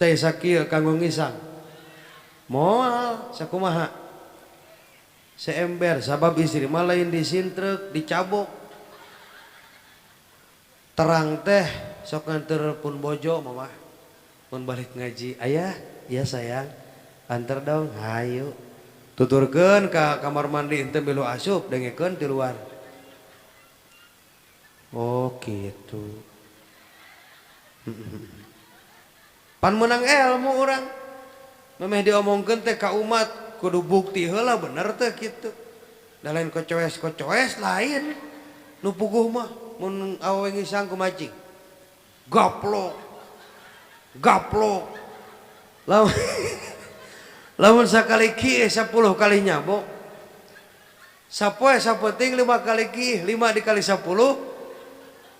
Teh sakieu kanggo ngisang. Moal sakumaha? Seember sabab istri mah lain disintrek, dicabok. Terang teh sok nganter pun bojo mama. Mun balik ngaji, "Ayah, iya sayang. Anter dong." Hayu. Tuturkeun ka kamar mandi henteu milu asup, dengekeun ti luar. Oh gitu. Pan menang ilmu orang. Memeh diomongkeun teh ka umat kudu bukti heula bener teh kitu. Da lain kocoes-kocoes lain. Nu puguh mah mun awewe ngisang ku macing. Gaplok. Gaplok. Lamun lamun sakali kieu 10 kali nyabok. Sapoe sapenting 5 kali kieu, 5 dikali 10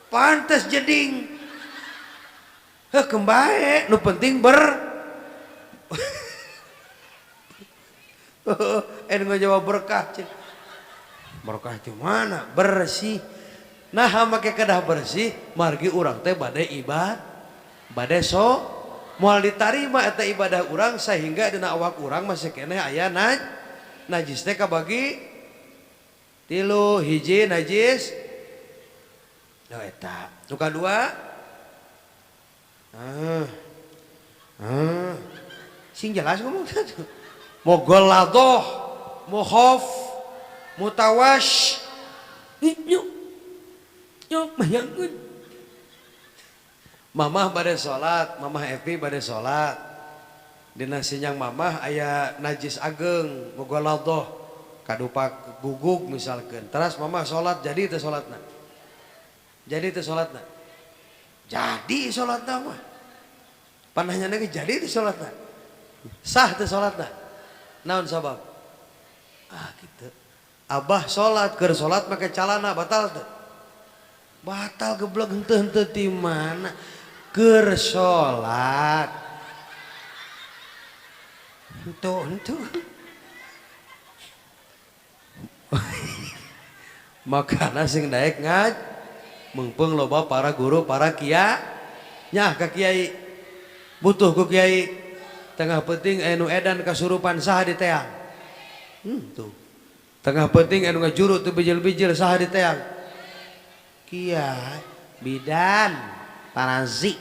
pantes jeding. Heh kembae, nu penting ber ngajawab berkah cing. Berkah di mana? Bersih. Nah, make kedah bersih, margi urang teh bade ibad, bade so moal ditarima eta ibadah urang sehingga dina awak urang masih keneh aya najis teh kabagi tilu, hiji najis nu eta, nu kadua sing jelas ngomong teh. Mughalladah, mukhaf, mutawash, nyuk nyuk bayangkeun. Mamah bade salat, Mamah Epi bade salat. Dina sinyang mamah aya najis ageng, mughalladah, kadupak guguk misalkeun. Teras mamah salat jadi teu salatna? Jadi teu salatna? Jadi salatna mah. Panahnya ge jadi teu salatna? Sah teu salatna? Naon sabab? Ah gitu. Abah salat, keur salat make calana batal teu? Batal geblek henteu-henteu ti mana? Keur salat. Henteu henteu. Makana sing daek ngaj meungpeung loba para guru, para kiai. Nyah ka kiai. Butuh ku kiai. Tengah penting anu edan kasurupan saha di teang. Tuh. Tengah penting anu ngajuru teu bijil-bijil saha di teang. Kiai, bidan, parazi.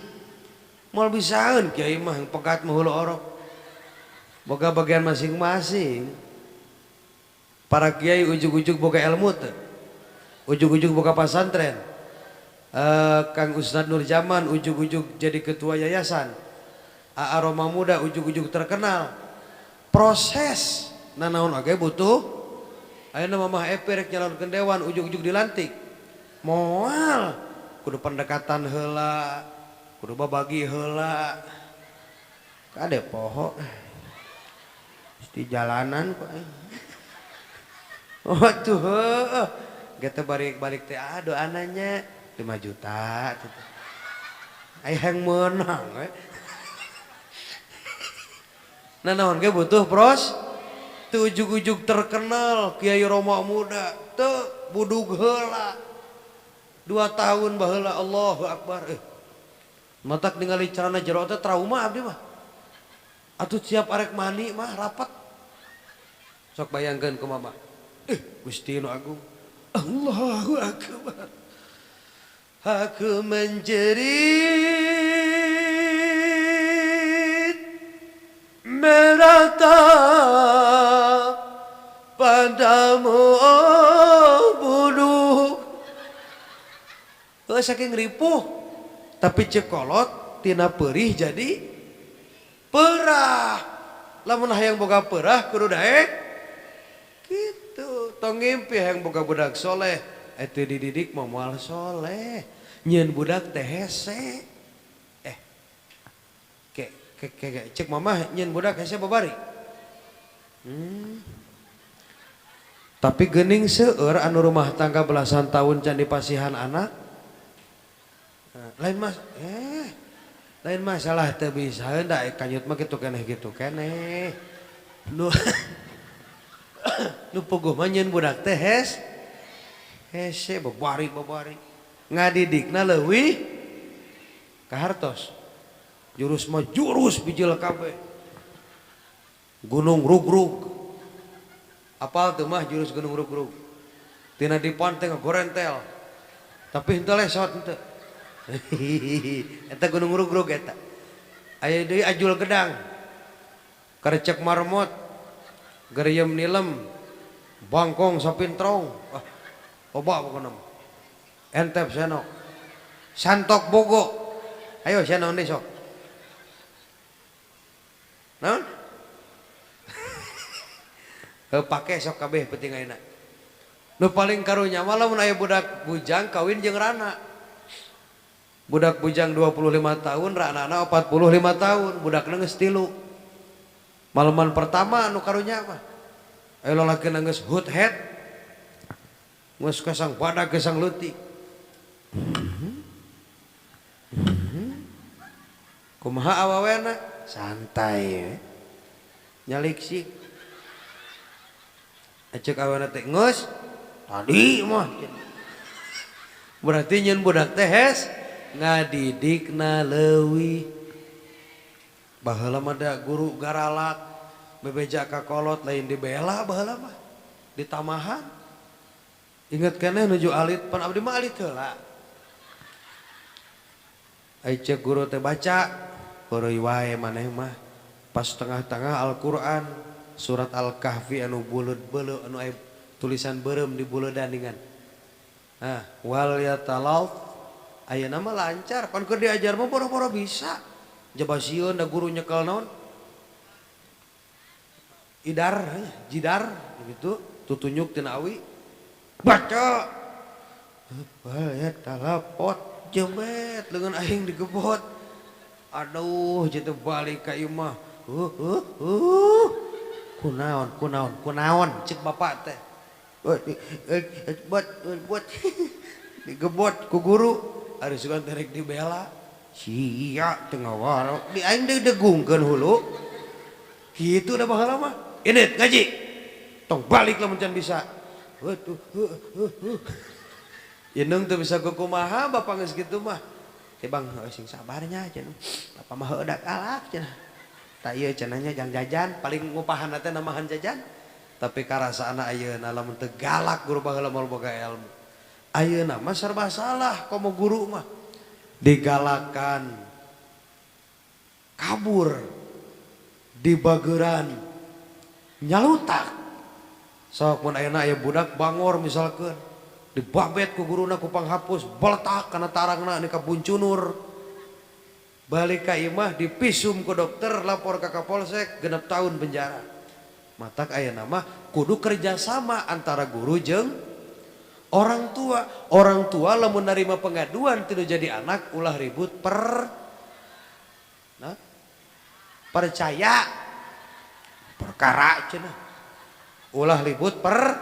Moal bisaeun kiai mah pegat mah hulu orok. Boga bagian masing-masing. Para kiai ujug-ujug boga ilmu teu. Ujug-ujug boga pasantren. Kang Ustad Nur Zaman ujug-ujug jadi ketua yayasan. Aa Roma Muda ujug-ujug terkenal. Proses nanaon oge butuh. Ayeuna Mamah Epi rek nyalonkeun dewan ujug-ujug dilantik. Moal kudu pendekatan heula, kudu babagi heula. Kade poho. Di jalanan kok. Oh tuh heueuh. Geus balik-balik teh doananya 5 juta gitu. Aya yang menang we. Nah naon ge butuh pros. Teu ujug-ujug terkenal Kiai Roma Muda teu budug heula. 2 tahun baheula Allahu Akbar. Matak ningali celana jero teh trauma abdi mah. Atuh siap arek mani mah rapat. Sok bayangkeun ku mama. Gusti nu agung. Allahu Akbar. Aku menjerit meratap padamu oh bunuh. Oh, saking ripuh tapi cekolot tina perih jadi perah. Lamun hayang boga perah kudu daek gitu. Tong ngimpi hayang boga budak soleh eta dididik mah moal soleh. Nyieun budak teh hese. Ke ke ke cek mamah nyieun budak hese babari. Tapi geuning seueur anu rumah tangga belasan tahun can dipasihan anak. Nah, lain mas, lain masalah teu bisa da kanyut mah kitu keneh kitu keneh. Nu nu puguh mah nyieun budak teh hese babari babari. Ngadidikna leuwih kahartos. Jurus mah jurus bijil kabeh. Gunung rugrug. Apal teu mah jurus gunung rugrug? Tina dipan teh ngagorentel. Tapi henteu lesot henteu. Eta gunung rugrug eta. Aya deui ajul gedang. Karecek marmot. Geriem nilem. Bangkong sapintrong. Ah, loba pokona mah. Entep senok. Santok bogo. Ayo sia naon deui sok. Naon? Heuh pake sok kabeh penting ayeuna. Nu paling karunya mah lamun aya budak bujang kawin jeung rana. Budak bujang 25 tahun, ranana 45 tahun, budakna geus 3. Malaman pertama nu karunya mah. Aya lalaki geus hut head. Geus kasang badak kesang leutik. Kumaha awawena? Santai we. Nyalik sih. Acek awena teh geus tadi mah. Berarti nyeun budak teh hes ngadidikna leuwih. Baheula mah da guru garalak bebeja ka kolot lain dibela baheula mah. Ditamahan. Ingat keneh nuju alit pan abdi mah alit heula. Ai cek guru teh baca heureuy wae maneh mah. Pas tengah-tengah Al-Qur'an surat Al-Kahfi anu buleud beuleu anu aya tulisan beureum di buleudan dengan. Nah, wal yatalaf ayeuna mah lancar pan keur diajar mah boro-boro bisa. Jaba sieun da guru nyekel naon? Idar, jidar gitu, tutunyuk tina awi. Baca. Wal yatalafot jebet leungeun aing digebot. Aduh, jitu balik ka imah. Kunaon, kunaon, kunaon cek bapak teh. Buat, buat. Digebot ku guru, ari sugan teh rek dibela. Sia teu ngawaro, di aing deui degungkeun hulu. Kitu da baheula mah. Indit ngaji. Tong balik lamun can bisa. Waduh, Inung teu bisa kukumaha bapak geus kitu mah. Teh bang sing sabarnya cenah. Bapak mah heueuh galak cenah. Tak ieu cenahnya jang jajan, paling ngupahan teh namahan jajan. Tapi karasaana ayeuna lamun teu galak guru baheula moal boga ilmu. Ayeuna mah serba salah komo guru mah. Digalakan kabur dibageran nyalutak. Sok mun ayeuna aya budak bangor misalkeun dibabet ku guruna ku panghapus beletak kana tarangna ni ka buncunur. Balik ka imah dipisum ku dokter lapor ka Kapolsek 6 tahun penjara. Matak ayeuna mah kudu kerjasama antara guru jeung orang tua. Orang tua lamun narima pengaduan teu jadi anak ulah ribut per nah, percaya perkara cenah. Ulah ribut per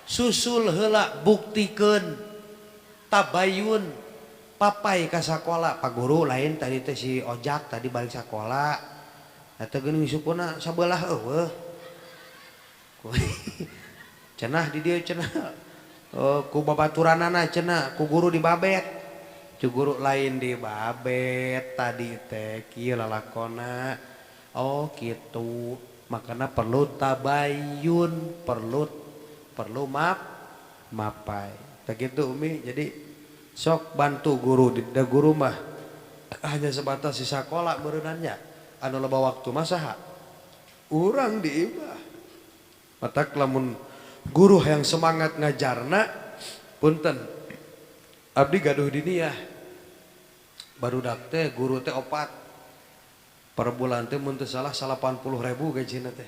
susul heula buktikeun tabayun papai ka sakola. Pak guru lain tadi teh si Ojak tadi balik sakola eta geuning sukuna sabelah eueuh cenah di dieu cenah ku babaturanana cenah ku guru dibabet cu guru lain dibabet tadi teh kieu lalakona. Oh kitu makana perlu tabayun perlu mapai tah kitu Umi. Jadi sok bantu guru da guru mah hanya sebatas di sakola meureunannya anu loba waktu mah saha urang di imah. Matak lamun guru yang semangat ngajarna punten abdi gaduh diniyah barudak teh guru teh opat per bulan teh mun teu salah 80.000 gajina teh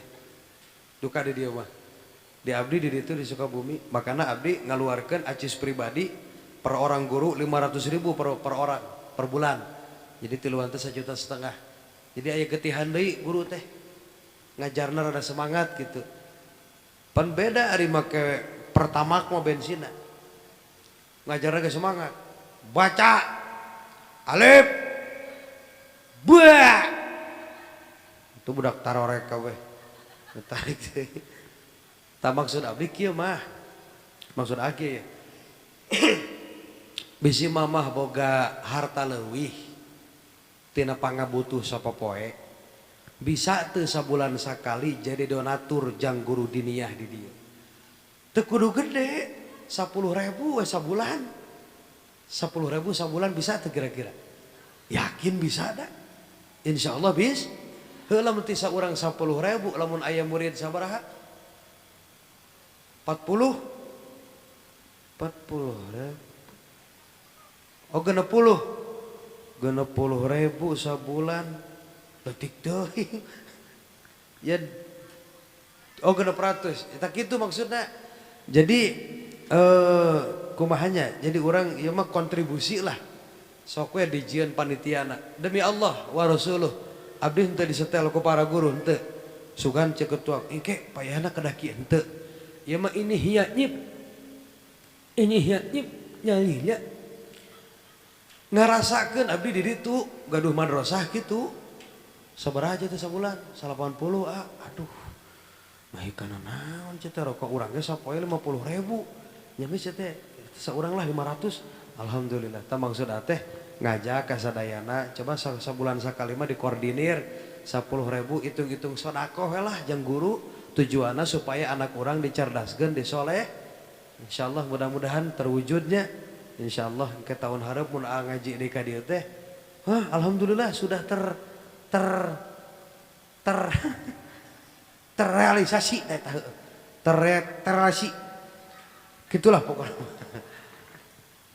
duka di dieu mah di abdi di ditu di Sukabumi. Makana abdi ngaluarkeun acis pribadi per orang guru 500.000 per orang per bulan. Jadi tiluan teh 1,5 juta. Jadi aya getihan deui guru teh ngajarna rada semangat gitu. Pan beda ari make pertamax mah bensinna. Ngajarna ge semangat. Baca alif ba. Itu budak tarorek kabeh. Tarik teh. Tah maksud abdi kieu mah. Maksud aki ya. Bisi mamah boga harta leuwih. Tina pangabutuh sapopoe bisa teu sabulan sakali jadi donatur jang guru diniyah di dieu. Teu kudu gede, 10.000 we sabulan. 10.000 sabulan bisa teu kira-kira? Yakin bisa dah. Insya Allah bis. Heuh, lamun ti saurang 10.000, lamun aya murid sabaraha? 40 40.000. Oh, 60. 60.000 sabulan. Leutik teuing. Ya, oh, 600. Eta kitu maksudna. Jadi kumahanya? Jadi orang ieu mah kontribusi lah. Sok we dijieun panitiana. Demi Allah wa Rasuluh, abdi henteu disetel ku para guru henteu. Sugan ceuk ketua, engke payahna kedah kieu henteu. Ieu mah ini hiya nyip. Ini hiya nyip nyalinya. Ngarasakeun abdi di ditu gaduh madrasah kitu. Sabaraha aja teh sabulan? 80 ah. Aduh. Mah kana naon ceu teh, rokok urang ge sapoe 50.000. Nya geus teh saurang lah 500. Alhamdulillah. Tah, maksud teh ngajak ka sadayana, coba sabulan sakali mah dikoordinir 10.000, hitung-hitung sodakoh lah jang guru, tujuanna supaya anak urang dicerdaskeun, disoleh. Insyaallah mudah-mudahan terwujudnya. Insyaallah ke tahun hareup mun ngaji di ka dieu teh, hah, alhamdulillah sudah ter ter ter terrealisasi teh, terrealisasi gitulah pokoknya.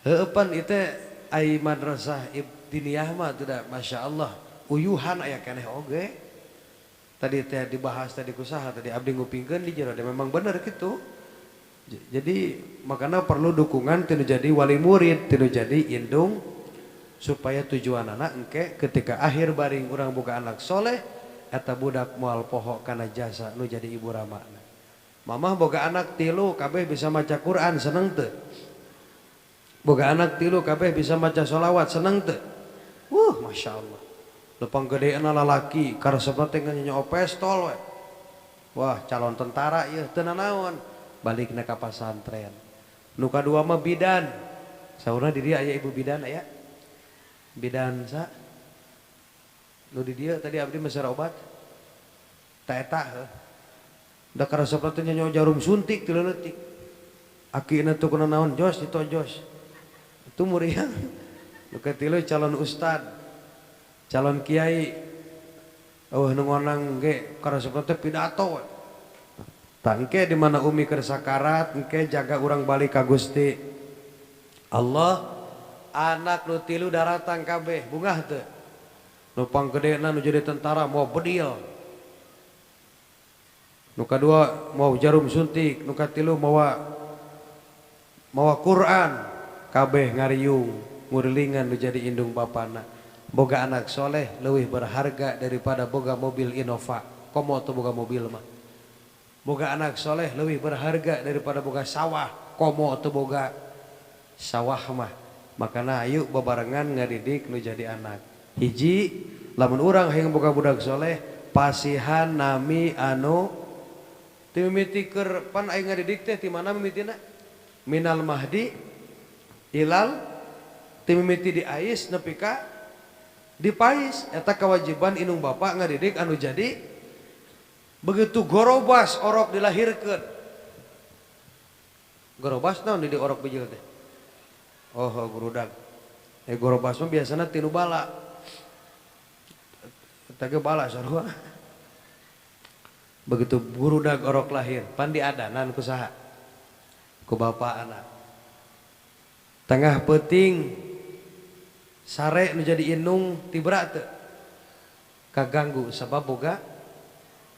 Heueuh, pan itu ai madrasah diniyah mah tidak, masya Allah, uyuhan aya keneh oge. Tadi teh dibahas tadi kusaha tadi abdi ngupingkeun di jero memang bener gitu. Jadi makanya perlu dukungan tinu jadi wali murid, tinu jadi indung, supaya tujuan anak engke ketika akhir baring urang boga anak soleh, eta budak moal poho kana jasa nu jadi ibu ramana. Mamah boga anak tilu kabeh bisa maca Quran, seneng teu? Boga anak tilu kabeh bisa maca sholawat, seneng teu? Masya Allah. Lempang gedeena lalaki karesepna teh nyanyi pestol we. Wah, calon tentara ieu, teu nanaon balikna ka pasantren. Nu kadua mah bidan. Saurna di dieu aya ibu bidan aya? Bidan sa? Nu di dieu tadi abdi meser obat. Ta eta heuh. Da karesepna teh nyanyi jarum suntik ti leutik. Akina teu kuna naon, jos itu jos. Itu muriang. Nu katilu calon ustad. Calon kiai. Oh, nu ngonang ge karesepna teh pidato we. Tah, engke di mana umi keur sakarat, engke jaga urang balik ka Gusti Allah, anak nu tilu daratang kabeh, bungah teu? Nu panggedena nu jadi tentara mau bedil. Nu kadua mau jarum suntik, nu katilu mawa mawa Quran, kabeh ngariung, ngurilingan nu jadi indung bapana. Boga anak soleh leuwih berharga daripada boga mobil Innova. Komo teu boga mobil mah. Boga anak soleh lebih berharga daripada boga sawah, komo teu boga sawah mah. Makana ayo babarengan ngadidik nu jadi anak. Hiji, lamun urang hayang boga budak soleh, pasihan nami anu ti mimiti keur, pan aing ngadidik teh ti mana mimitina? Minal mahdi ilal, ti mimiti di ais nepi ka di pais. Eta kewajiban indung bapak ngadidik anu jadi. Begitu gorobas orok dilahirkan, gorobas naon di orok bijil teh? Oh, gurudag. Gorobas mah biasana tinu bala. Eta ge bala sarua. Begitu gurudag orok lahir, pan diadanan ku saha? Ku bapak anak. Tengah peuting sare nu jadi indung tibra teu? Kaganggu sabab boga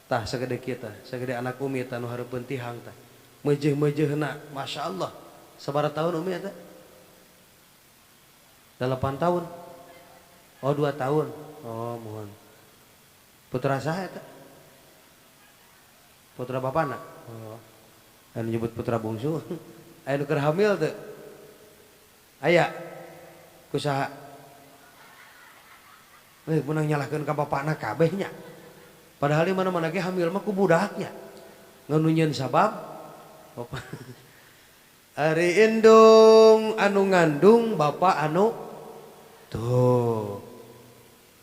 tah sagede kita, sagede anak umi tah nu hareupeun tihang tah. Meujeuh-meujeuhna, Masya Allah. Sabaraha tahun umi eta? 8 tahun. Oh, 2 tahun. Oh, mohon. Putra saha eta? Putra bapana? Oh. Anu nyebut putra bungsu. Aya nu keur hamil teu? Aya. Ku saha? Menang nyalahkeun ka bapana kabeh nya. Padahal di mana-mana ge hamil mah ku budaknya. Ngan sabab bapak. Ari indung anu ngandung, bapak anu tuh.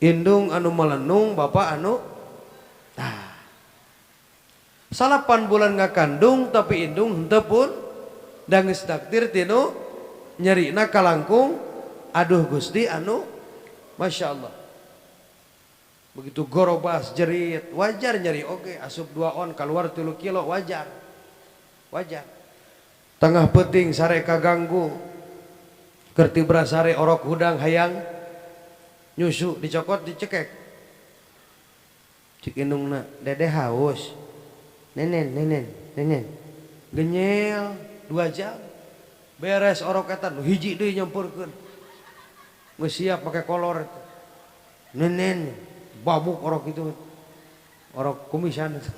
Indung anu melenung, bapak anu tah. 8 bulan ngakandung tapi indung henteu pun da geus takdir tinu nyerina kalangkung. Aduh Gusti anu Masya Allah. Begitu gorobas jerit wajar nyeri oge, asup 2 on keluar 3 kilo wajar. Wajar. Tengah peuting sare kaganggu. Kertibra sare orok hudang hayang nyusu dicokot dicekek. Cik indungna dede haus. Nenen nenen nenen. Genyel 2 jam. Beres orok eta nu hiji deui nyampurkeun. Geus siap make kolor eta. Nenen babuk orok itu. Orok kumisan itu.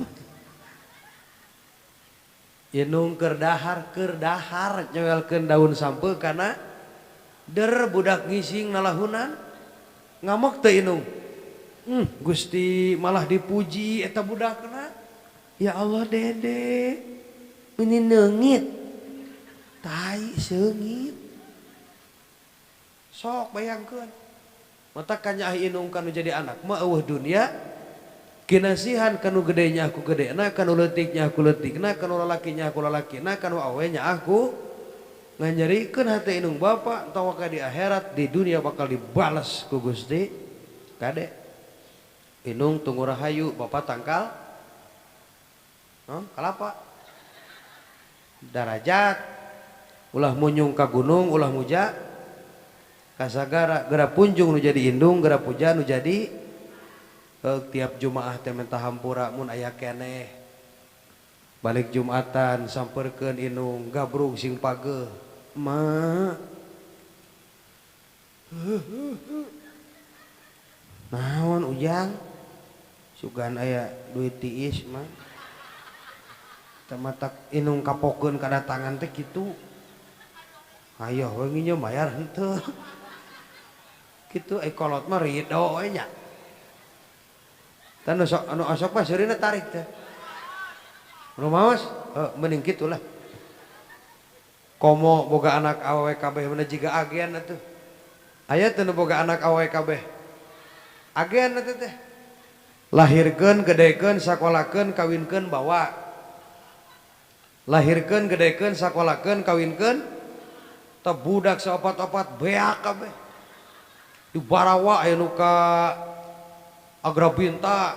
Indung keur dahar nyoelkeun daun sampeu kana der budak ngising nalahunan ngamuk teu indung. Gusti malah dipuji eta budakna. Ya Allah dede meni neungit tai seungit. Sok bayangkeun. Mata kanyaah indung kanu jadi anak mah eueuh dunia kinasihan kanu gedenya aku gedena, kanu leutiknya aku leutikna, kanu lalakinya aku lalakina, kanu awenya aku nganyerikeun hate indung bapa tawa ka di akhirat di dunia bakal dibalas ku Gusti kade. Indung tunggu rahayu bapa tangkal kalapa darajat ulah munyung ka gunung ulah muja kasagara geura punjung nu jadi indung geura puja nu jadi tiap Jumaah teh menta hampura mun aya keneh balik Jumatan samperkeun indung gabrug sing pageuh ma naon ujang sugan aya duit tiis mah teh matak indung kapokeun kadatangan teh kitu ayo we nginjem bayar henteu kitu ai kolot mah ridho we nya. Tan anu osok mah seurina tarik teh. Nu maos mending kitulah. Komo boga anak awewe kabeh mana jiga agen atuh. Aya teu nu boga anak awewe kabeh. Agen atuh teh. Lahirkeun, gedekeun, sakolakeun, kawinkeun bawa. Lahirkeun, gedekeun, sakolakeun, kawinkeun teh budak saopat-opat beak kabeh. Di Barawa aya nu ka Agrabinta,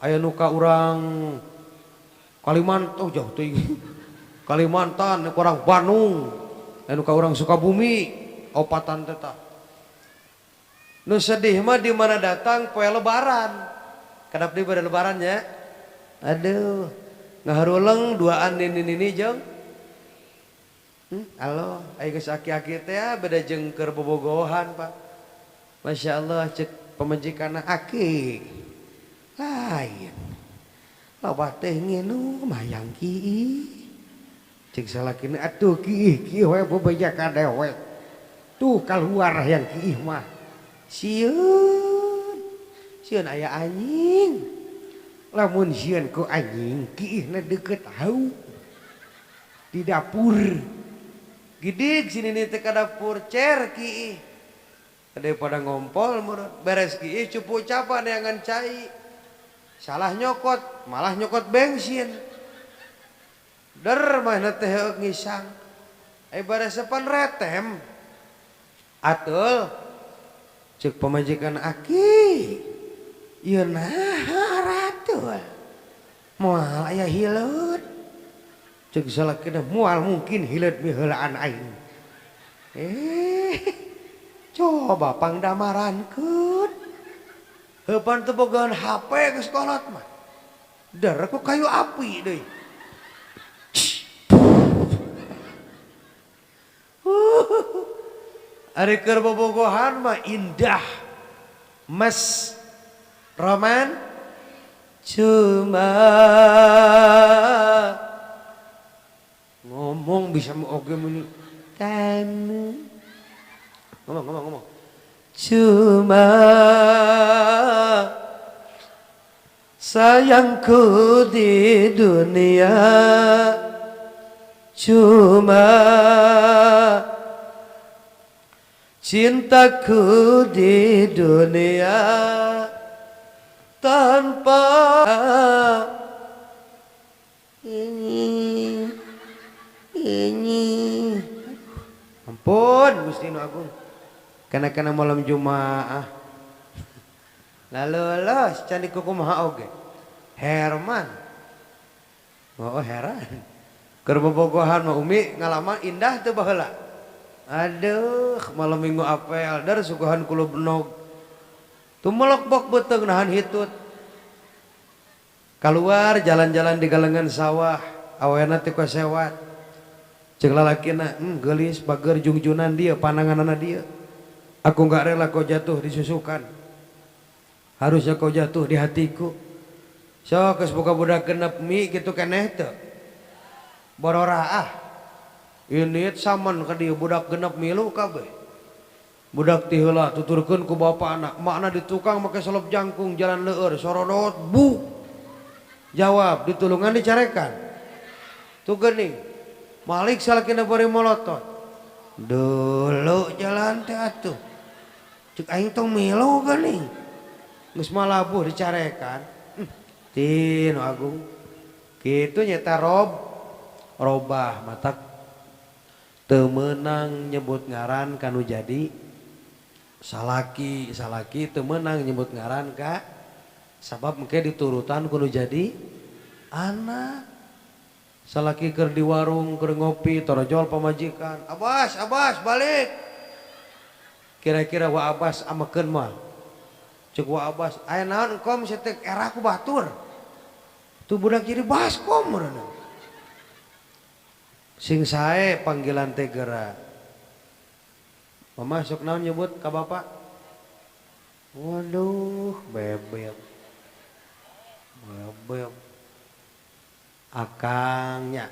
aya nu ka urang Kalimantan, oh jauh teuing. Kalimantan, nu ka urang Bandung, aya nu ka urang Sukabumi, opatan teh tah. Nu sedih mah di mana datang poe lebaran. Kadap deui bade lebaran nya. Aduh, ngaharuleng duaan nini-nini jeung alo, aya geus aki-aki teh beda jeung keur bobogohan, Pak. Masya Allah cek pemajikanna aki lain loba teh nginum hayang kiih cek salakina atuh kiih kiih we bebeja ka dewek tuh kaluar hayang kiih mah sieun sieun aya anjing lamun sieun ku anjing kiihna deukeut hau di dapur gidig sini nih teh ka dapur cer kiih daripada ngompol murut beres kiih cupu capa neangan cai salah nyokot malah nyokot bensin der mah teh ngisang ai baresepan retem atul cek pamajikan aki ieu naha ratul moal aya hileut cek salakina moal mungkin hileut miheulaan aing coba pangdamarankeun heupan teu bogaan HP geus kolot mah der ku kayu api deui. Ari keur bobogohan mah indah Mas Roman cuma ngomong bisa oge muni kamu ngomong cuma sayangku di dunia cuma Cintaku di dunia tanpa ini. Ampun Gusti Nu Agung. Kana-kana malam Jumaah. Lalu los candi kumaha oge. Herman. Oh heran. Keur bobogohan mah Umi ngalaman indah teu baheula. Aduh, malam minggu apel dar suguhan kulub nog. Tumelok bok beuteung nahan hitut. Keluar jalan-jalan di galengan sawah, awena teh sewat. Ceuk lalakina, geulis bager jungjunan dia, pananganana dia. Aku enggak rela kau jatuh di susukan. Harusnya kau jatuh di hatiku. Sok geus boga budak genep mi kitu keneh teu. Bororaah. Ini saman ka dieu budak genep milu kabeh. Budak ti heula tuturkeun ku bapana, makna di tukang make selop jangkung jalan leueur sorodot bu. Jawab ditulungan dicarekan. Tuh geuning. Malik salakina bari molotot. Dulu jalan teh atuh. Cek aing tong milu geuning. Geus malabuh dicarekan. Tinu Agung. Kitu nyeta robah matak teu meunang nyebut ngaran kanu jadi salaki, salaki teu meunang nyebut ngaran ka sabab engke diturutan kudu jadi anak. Salaki keur di warung keur ngopi torojol pamajikan, "Abbas, Abbas balik." Kira-kira wa Abbas amekeun mah. Ceuk wa Abbas, "Aya naon engkom sia teh era ku batur." Tuh budak jadi baskom meureunna. Sing sae panggilan teh geura. Mama sok naon nyebut ka bapak? Waduh, bebek. Bebek. Akangnya,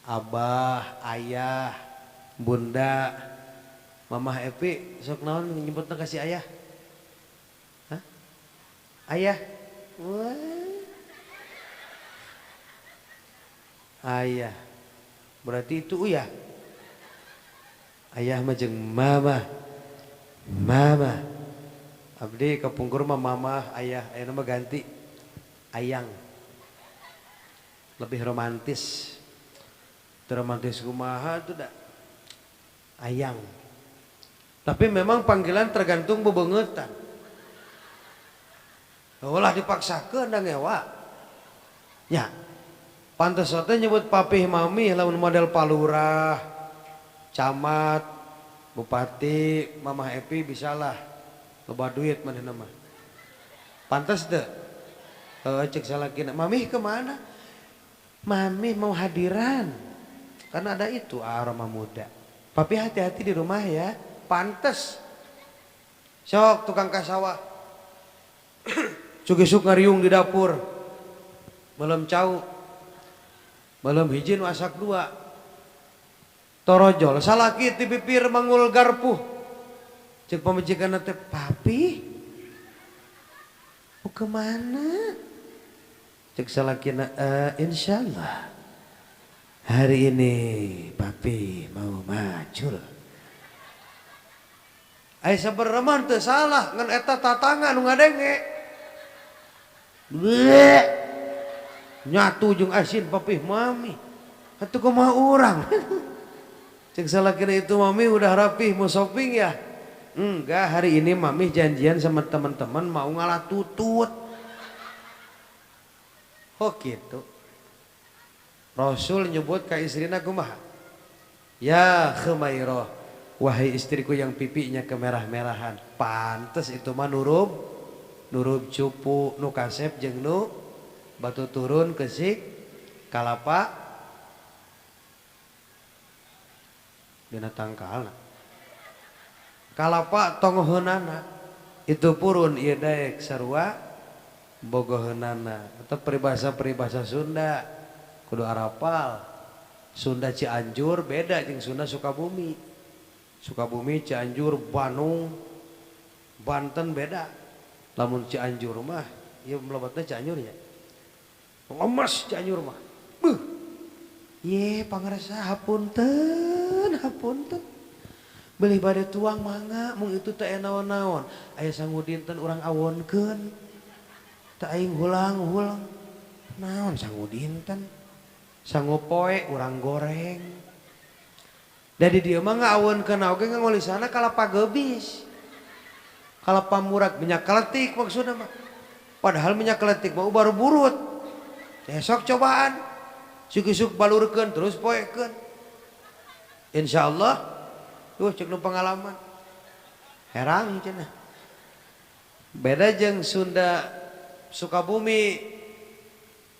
abah, ayah, bunda, Mamah Epi sok naon nyebutna ka si ayah? Hah? Ayah. Wah. Ayah. Berarti itu uyah. Ayah mah jeung mama. Mama. Abdi kapungkur mah mama, ayah, ayeuna mah ganti ayang. Lebih romantis. Teu romantis kumaha tuh da. Ayang. Tapi memang panggilan tergantung bebengetan. Ulah dipaksakeun da ngewa. Ya. Pantes teh nyebut papih mami lamun model palurah, camat, bupati, mamah Epi bisalah. Loba duit manehna mah. Pantes teu? Heuh cek salakina, "Mami kemana?" "Mami mau hadiran." Karena ada itu aroma muda. "Papi hati-hati di rumah ya." Pantes. Sok tukang kasawah. Cuk isuk ngariung di dapur. Belum cau. Belum hiji nu asak dua. Torojol salaki ti pipir mangul garpuh. Cek pamajikanna teh, "Papi mau kemana?" Cek salakina, insyaallah hari ini papi mau macul." Ai sabenerna mah teu salah ngan eta tatangga nu ngadenge. Bleh. Nyatu jeung asin papih mami. Atuh kumaha urang? Cek salakina itu mami udah rapih mau shopping ya? Enggak, hari ini mami janjian sama teman-teman mau ngalah tutut. Oh gitu. Rasul nyebut ka istrina kumaha? Ya Khumairah, wahai istriku yang pipinya kemerah-merahan. Pantes itu mah nurub cupu nu kasep jeung nu batu turun kesik kalapa dina tangkalna. Kalapa tongoheunana itu purun ieu daek sarua bogoheunana atau peribahasa-peribahasa Sunda kudu arapal. Sunda Cianjur beda jeung Sunda Sukabumi. Sukabumi, Cianjur, Bandung, Banten beda. Lamun Cianjur mah ieu mlebetna Cianjur nya. Lemes Cianjur mah. Beuh. Ye pangarsa hapunten, hapunten. Beli bade tuang mangga mung itu teh naon-naon. Aya sangu dinten urang awonkeun. Teu aing hulang-hulang. Naon sangu dinten? Sangu poe urang goreng. Da di dieu mah ngaawonkeun oge ngolisana kalapa geubis. Kalapa murag minyak keletik maksudna mah. Padahal minyak keletik mah baru burut. Esok cobaan. Suk-suk balurkeun terus poekeun. Insyaallah tuh cek nu pengalaman. Herang cenah. Beda jeung Sunda Sukabumi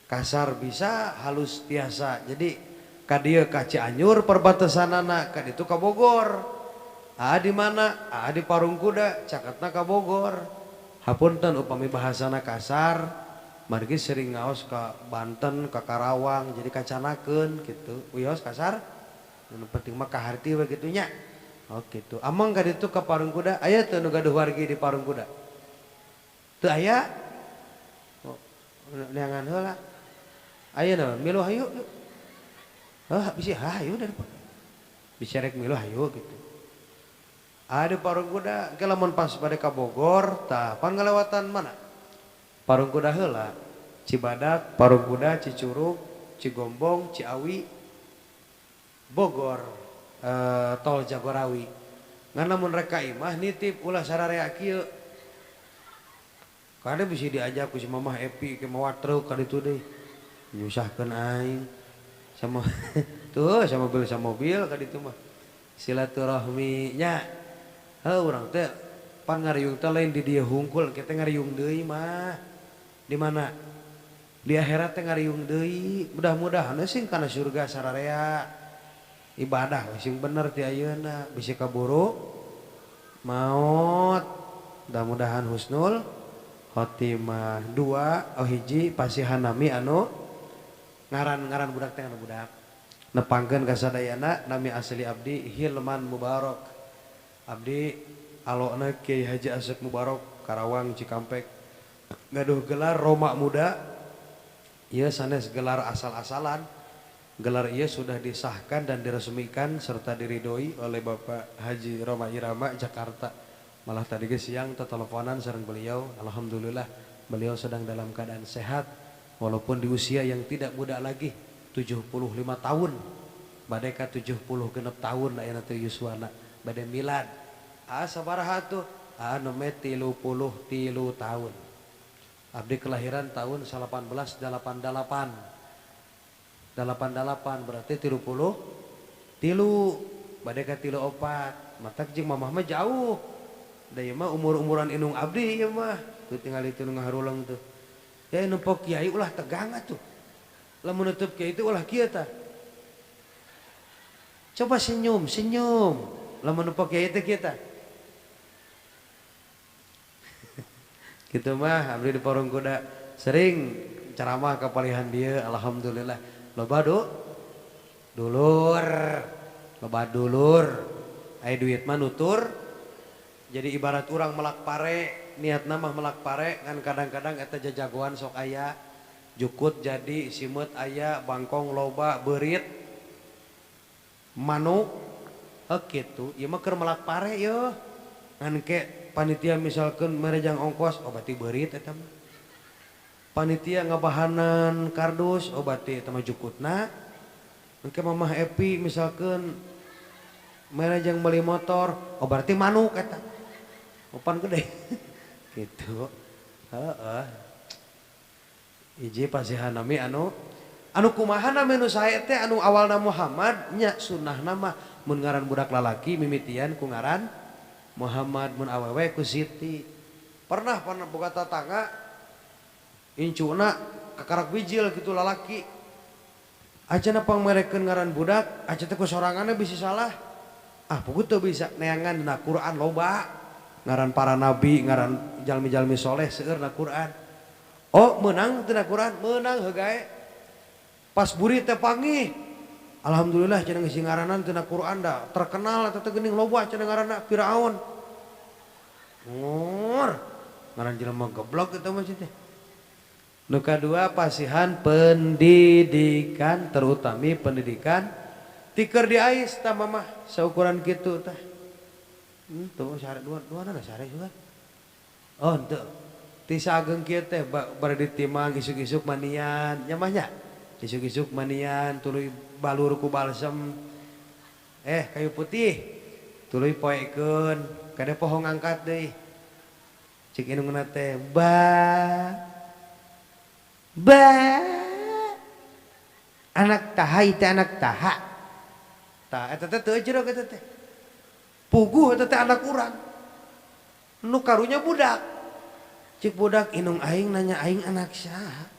kasar bisa halus tiasa. Jadi ka dieu ka Cianjur perbatasanana, ka ditu ka Bogor. Ah di mana? Ah di Parung Kuda, caketna ka Bogor. Hapunten upami bahasana kasar, margi sering ngaos ka Banten, ka Karawang, jadi kacanakeun gitu. Wios kasar? Nu penting mah kaharti we kitu nya. Oh gitu. Amang ka ditu ka Parung Kuda, aya teu nu gaduh wargi di Parung Kuda? Teu aya? Oh, neangan heula. Aya naon? Milu hayu. Hah, bisi hayu dari bisa rek milu hayu gitu. Ada Parung Kuda, ke lamun pas bade ka Bogor, tah pan ngalewatan mana? Parung Kuda heula. Cibadak, Parung Kuda, Cicurug, Cigombong, Ciawi, Bogor, tol Jagorawi. Ngan lamun rek ka imah nitip ulah sararea kieu. Kada bisa diajak ku si Mamah Epi ke mawa truk ka ditu deui. Nyusahkeun aing. Sama tuh sama mobil sama mobil ka ditu mah. Silaturahmi nya. Heuh urang teh pan ngariung teh lain di dieu hungkul, kita ngariung deui mah. Di mana? Di akhirat teh ngariung deui. Mudah-mudahan sing kana surga sararea. Ibadah sing bener ti ayeuna bisi kaburu maut. Mudah-mudahan husnul khotimah. Dua, oh hiji pasihan nami anu ngaran-ngaran budak teh anu budak. Nepangkeun ka sadayana nami asli abdi Hilman Mubarok. Abdi alokna Kiai Haji Asep Mubarok Karawang Cikampek. Gaduh gelar Roma Muda. Ieu sanes gelar asal-asalan. Gelar ieu sudah disahkan dan diresmikan serta diridhoi oleh Bapak Haji Roma Irama Jakarta. Malah tadi ge siang teteleponan sareng beliau. Alhamdulillah beliau sedang dalam keadaan sehat walaupun di usia yang tidak muda lagi, 75 tahun. Bade ka 76 tahun ayeuna teh yuswana bade milad. Ah sabaraha tuh? Ah nembe 33 tahun. Abdi kelahiran tahun 1888. 88 berarti 33 bade ka 34. Matak jeung mamah mah jauh. Da ieu mah umur-umuran indung abdi ieu mah. Tuh tinggal itu nu ngaharulang tuh. Ya nempo kiai ulah tegang atuh. Lamun nutup kiai itu ulah kieu tah. Coba senyum, senyum. Lamun nempo kiai teh kieu tah. Gitu mah abdi di Parung Kuda sering ceramah ka palihan dieu alhamdulillah. Loba dulur, loba dulur. Aya duit mah nutur. Jadi ibarat urang melak pare, niatna mah melak pare kan kadang-kadang eta jajagoan sok aya, jukut jadi simeut aya, bangkong loba, beurit, manuk, heuh kitu. Ieu mah keur melak pare yeuh. Ngan ke panitia misalkeun merejang ongkos, oh berarti beurit eta mah. Panitia ngabahanan kardus, oh berarti eta mah jukutna. Engke Mamah Epi misalkeun merejang beli motor, oh berarti manuk eta. Opan gede. Gitu. Heeh. Hiji pasihan nami anu anu kumaha nami nu sae teh anu awalna Muhammad nya sunnahna mah mun ngaran budak lalaki mimitian ku ngaran Muhammad, mun awewe ku Siti. Pernah pernah boga tatangga incuna kakarak bijil gitu lalaki. Acana pangmerekeun ngaran budak, aca teh ku soranganna bisi salah. Ah puguh teu bisa neangan dina Quran loba. Ngaran para nabi, ngaran jalmi-jalmi soleh seueur na Quran. Oh meunang tina Quran, meunang heugae. Pas buri teh panggih. Alhamdulillah cenah geus ngaranan tina Quran da terkenal eta teh geuning loba cenah ngaranna Firaun. Ngor, ngaran jelema goblok eta mah teh. Nu kadua pasihan pendidikan, terutami pendidikan tiker diais tah mamah saukuran kitu tah. Henteu sare dua dua na sare juga. Oh henteu. Ti saageng kieu teh bari ditimang isuk-isuk manian nya mah nya. Isuk-isuk manian tuluy balur ku balsem. Kayu putih tuluy poekeun kade poho ngangkat deui. Cik indungna teh ba ba anak taha ieu teh anak taha. Tah eta teh teu jerog eta teh. Puguh eta teh anak urang. Nu karunya budak. Cik budak indung aing nanya aing anak saha.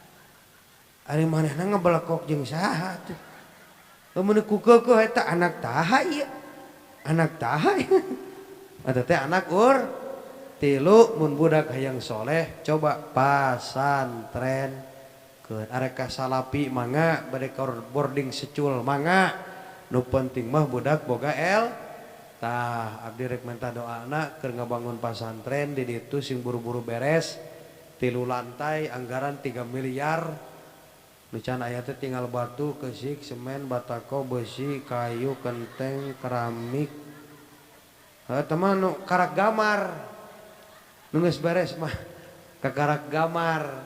Ari manehna ngebelekok jeung saha tuh. Lamun ku keukeuh eta anak taha ieu. Anak taha ieu. Eta teh anak ur tilu mun budak hayang soleh coba pasantren keun arek ka salapi mangga bade ka boarding secul mangga nu penting mah budak boga el tah abdi rek minta doana keur ngabangun pasantren di ditu sing buru-buru beres 3 lantai anggaran 3 miliar nu can aya teh tinggal batu keusik semen batako besi kayu kenteng keramik heuh mah nu karak gamar nu geus beres mah kakarak gamar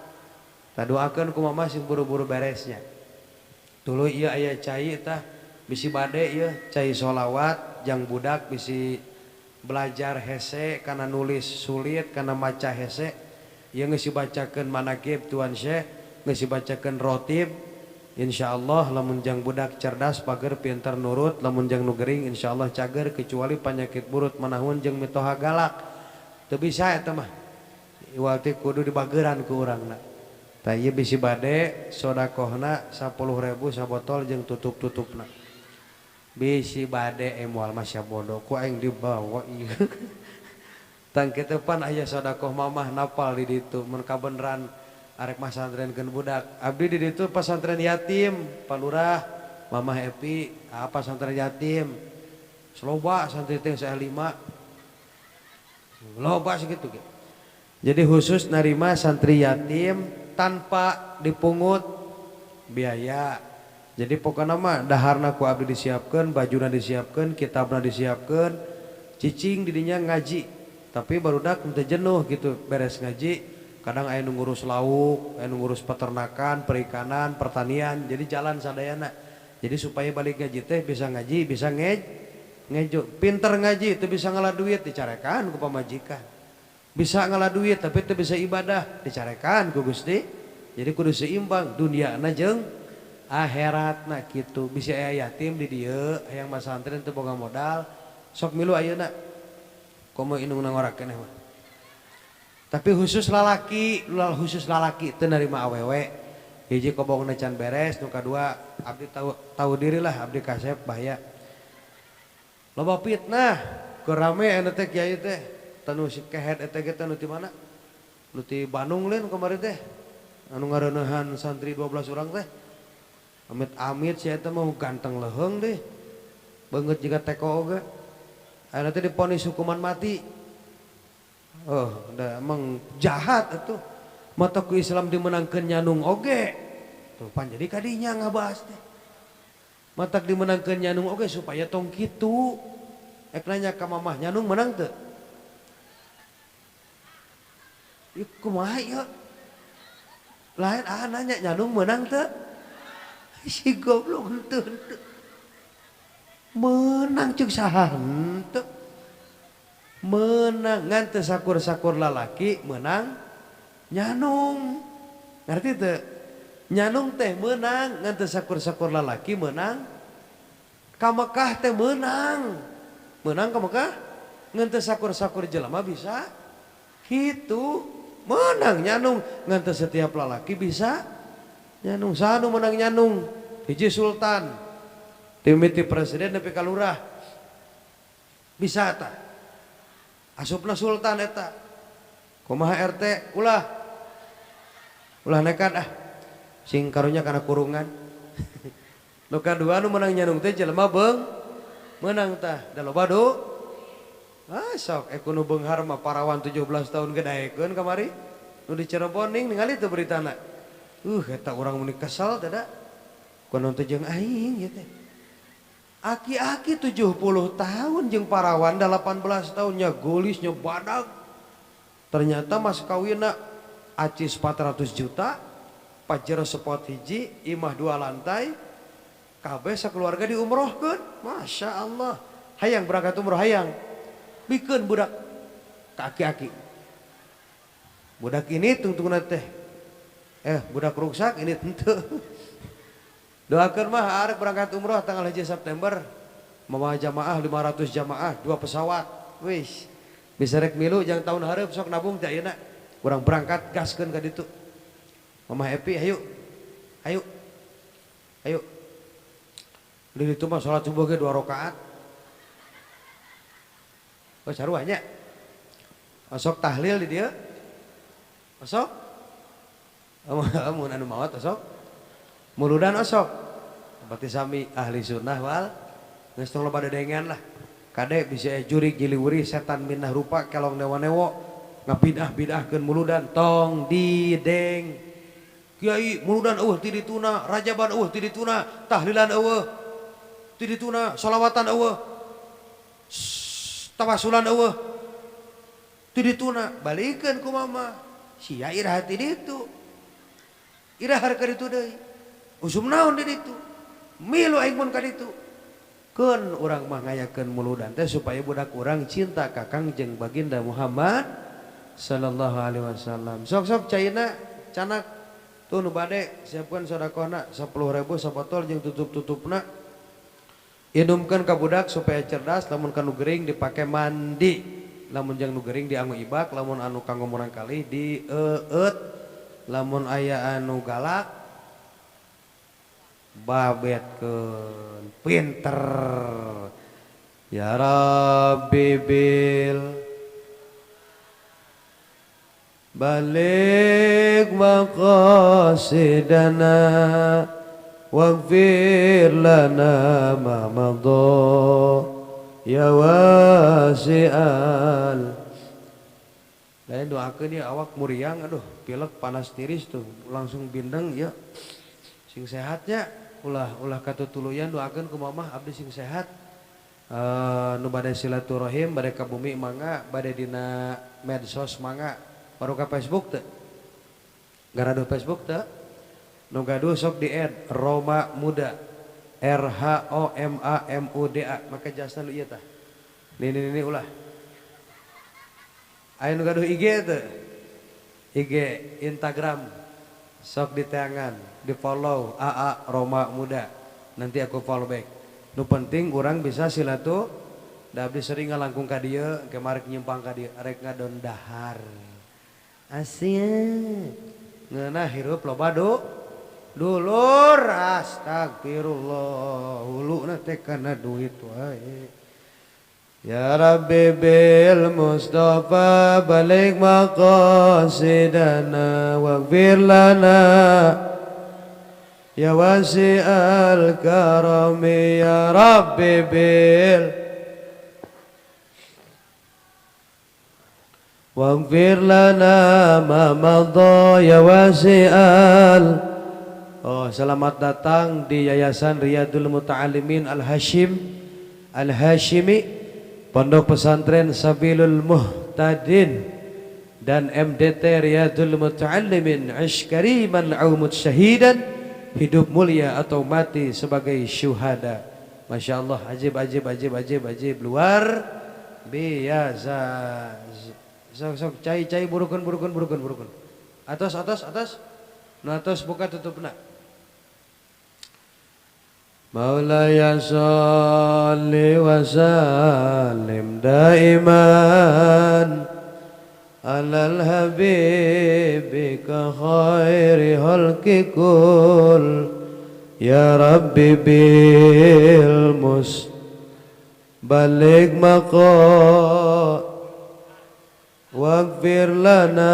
tah doakeun ku mama sing buru-buru beresnya tuluy ieu aya cai tah bisi bade ieu cai sholawat jang budak bisi belajar hese kana nulis sulit kana maca hese ieu geus dibacakeun manaqib Tuan Syekh geus dibacakeun rotib insyaallah lamun jang budak cerdas pager pinter nurut lamun jang nu gering insyaallah cager kecuali panyakit burut manahun jeung mitoha galak teu bisa eta mah iwal teh kudu dibageran ku urangna tah ieu bisi bade sodakohna 10.000 sabotol jeung tutup-tutupna bisi bade moal mah sia bodoh ku aing dibawa ieu tang kitu pan aya sodakoh mamah napal di ditu mun kabeneran arek masantrenkeun budak abdi di ditu pasantren yatim Pak Lurah Mamah Epi apa pasantren yatim loba santri teh saya 5 loba segitu ge. Jadi khusus narima santri yatim tanpa dipungut biaya. Jadi pokokna mah daharna ku abdi disiapkeun, bajuna disiapkeun, kitabna disiapkeun, cicing didinya ngaji. Tapi barudak teu jenuh gitu beres ngaji, kadang aya nu ngurus lauk, aya nu ngurus peternakan, perikanan, pertanian, jadi jalan sadayana. Jadi supaya balik ngaji teh bisa ngaji, bisa ngejo. Pinter ngaji teu bisa ngalah duit dicarekan ku pamajikan. Bisa ngalah duit tapi teu bisa ibadah dicarekan ku Gusti. Jadi kudu seimbang duniana jeung akhiratna kitu. Bisa aya yatim di dieu hayang masantren teu boga modal, sok milu ayeuna. Komo indungna ngorak keneh mah. Tapi khusus lalaki, khusus lalaki teu narima awewe. Hiji kobongna can beres, nu kadua abdi tahu diri lah abdi kasep bahaya. Loba fitnah, keur rame anu teh kiai teh, tanu si kehed eta ge teh nu ti mana? Nu ti Bandung lain kamari teh. Anu ngareuneuhan santri 12 urang teh. Amit-amit si eta mah ganteng leuheung deh. Beungeut jiga teko oge. Ayeuna teh diponis hukuman mati. Oh, da emang jahat atuh. Mata ku Islam dimenangkeun nyanung oge. Tuh pan jadi kadinya ngabahas teh. Matak dimenangkeun nyanung oge supaya tong kitu. Ek nanya ka mamah nyanung menang teu? Ih kumaha ieu? Lain ah nanya nyanung menang teu? Si goblok henteu henteu. Menang ceuk saha henteu. Menang ngan teu sakur-sakur lalaki menang nyanung. Ngerti teu? Nyanung teh menang ngan teu sakur-sakur lalaki menang. Ka Mekah teh menang. Menang ka Mekah ngan teu sakur-sakur jelema bisa kitu. Menang nyanung ngan teu setiap lalaki bisa nyanung. Saha nu menang nyanung? Hiji sultan. Timiti presiden nepi ka lurah. Bisa ta? Asupna sultan eta. Kumaha RT? Ulah. Ulah nekat ah. Sing karunya kana kurungan. Nu kadua nu menang nyanung teh jelema beung menang tah. Da loba du. Ah sok nu beunghar mah parawan 17 tahun ge daekeun kamari. Nu di Cirebon ning ningali teu beritana. Eta urang meni kesel teh da. Kunaon teh jeung aing ieu teh. Aki-aki 70 tahun jeung parawan 18 tahunnya golisnya badag. Ternyata mas kawinna acis 400 juta, Pajero Sport hiji, imah 2 lantai, kabeh sakeluarga diumrohkeun. Masya Allah. Hayang berangkat umroh hayang. Bikeun budak ka aki-aki. Budak ini tungtungna teh. Budak ruksak ini tentu. Doakeun mah arek berangkat umroh tanggal 1 September. Mamawa jamaah 500 jamaah 2 pesawat. Wis. Bisa rek milu jang tahun hareup sok nabung teh ayeuna. Urang berangkat gaskeun ka ditu. Mama Epi ayo. Ayo. Ayo. Di ditu mah salat subuh ge 2 rakaat. Oh sarua nya. Osok tahlil di dieu. Osok. Amun anu maot osok. Muludan osok. Berarti sami ahli sunnah wal geus tong loba dedengan lah. Kade bisa jurig jiliwuri setan minah rupa kelong newa-newo ngabidah-bidahkeun muludan tong dideng. Kiai muludan eueuh ti dituna, rajaban eueuh ti dituna, tahlilan eueuh ti dituna, sholawatan eueuh, tawasulan eueuh ti dituna, balikeun ku mama. Sia iraha ti ditu. Iraha ka ditu deui. Usum naon di ditu? Milu aing mun ka ditu. Keun urang mah ngayakeun muludan teh supaya budak urang cinta ka Kangjeng Baginda Muhammad sallallahu alaihi wasallam. Sok-sok caina canak tuh nu bade siapkeun sedekahna 10.000 sabotol jeung tutup-tutupna. Inumkeun ka budak supaya cerdas, lamun ka nu gering dipake mandi, lamun jeung nu gering dianggo ibak, lamun anu kanggo murangkalih dieueut, lamun aya anu galak babetkeun pinter. Ya Rabbi bil balik maqasidana waghfir lana ma madha ya wasi'al. Lain doakeun ya awak muriang, aduh pilek panas tiris tuh langsung bindeng ya. Sing sehatnya ulah ulah katutuluyan doakeun ku mamah abdi sing sehat. Nu bade silaturahim bade ka bumi mangga, bade dina medsos mangga, baru ka Facebook teu. Garaduh Facebook teu? Nu gaduh sok di add Roma Muda, R H O M A M U D A, make jasna nu ieu tah. Nini nini ulah. Aya nu gaduh IG teu? IG Instagram sok diteangan, di follow AA Roma Muda. Nanti aku follow back. Nu penting urang bisa silatu, da abdi sering ngalangkung ka dieu, ke marek nyimpang ka dieu, arek ngadon dahar. Asia. Ngeunah hirup loba dulur, astagfirullah, huluna teh kana duit wae. Ya Rabbi bil Mustafa balik maqasidana waghfir lana ya wasi'al karami ya Rabbi bil waghfir lana ma madha ya wasi'al. Oh, selamat datang di Yayasan Riyadul Muta'alimin Al-Hashim Al-Hashimi, Pondok Pesantren Sabilul Muhtadin dan MDT Riyadul Muta'allimin Ashkariman Aumut Syahidan, hidup mulia atau mati sebagai syuhada. Masya Allah, ajib ajib ajib ajib ajib, luar biasa. Sok sok cai cai burukeun burukeun burukeun burukeun. Atas atas atas. Nu atas buka tutupna. Maulaya sholli wa sallim daiman alal habibi ka khairi khalqi kul ya rabbi bil mus balik maqa waghfir lana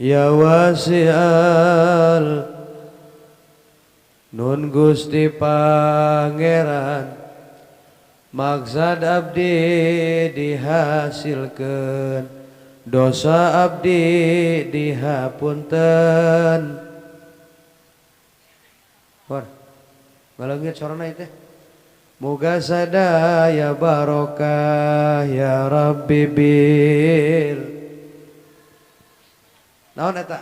ya wasi'al. Nun Gusti Pangeran maksad abdi dihasilkeun, dosa abdi dihapunten. War. Ngaleungit sorana ieu teh. Moga sadaya barokah ya Rabbi bil. Naon eta?